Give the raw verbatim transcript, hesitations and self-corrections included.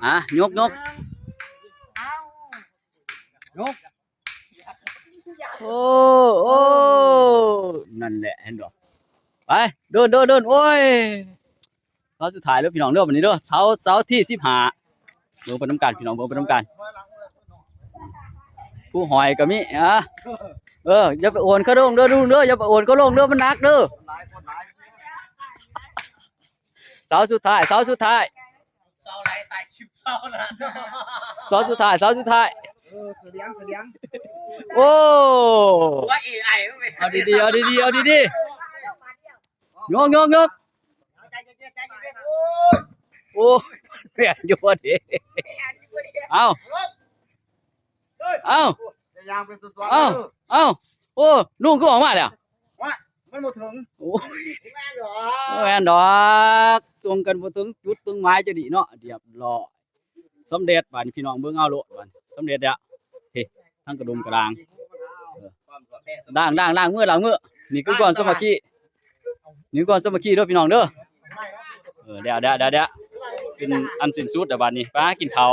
อ่ะ ยกยก เอา โอ้ โอ้ นั่นแหละ เห็นบ่ ไป เดินเดินเดิน โอ้ย เสาสุดท้ายแล้วพี่น้องเด้อ วันนี้เด้อ เสา เสาที่สิบห้า เบิ่งไปนำกันพี่น้อง เบิ่งไปนำกัน ผู้หอยก็มี อ่ะ เออ อย่าไปโอนเขาลงเด้อลุงเด้อ อย่าไปโอนเขาลงเด้อ มันหนักเด้อ เสาสุดท้าย เสาสุดท้าย เสาไหลตายคลิปเสานะ เสาสุดท้าย เสาสุดท้าย เออเสลียงเสลียง โอ้ ว่าเอไอไม่ใช่ เอาดีๆ เอาดีๆ เอาดีๆ ยกยกยก ใจเย็นๆใจเย็นๆโอ้ โอ้ แม่นอยู่พอดี เอา เอา ยางเป็นตัวตัว เอา เอา โอ้ ลุงก็ออกมาแล้ว มันบ่ถึง โอ้ แม่นหรอ บ่แม่นดอกส่งกันบ่ถึงจุดถึงหมายจะดีเนาะ เรียบร้อย สำเร็จบาดนี้พี่น้องเบิ่งเอาโลดบาดนี้สำเร็จแล้ว เฮ้ ทั้งกระดุมกระดาง ความตัวแพร่สม ล้างล้างล้างมือล้างมือ นี่คือความสามัคคี นี่คือความสามัคคีเด้อพี่น้องเด้อ เออ เดี๋ยวเดี๋ยวเดี๋ยวเดี๋ยวเป็นอันสิ้นสุดแล้วบาดนี้ ไปหากินข้าว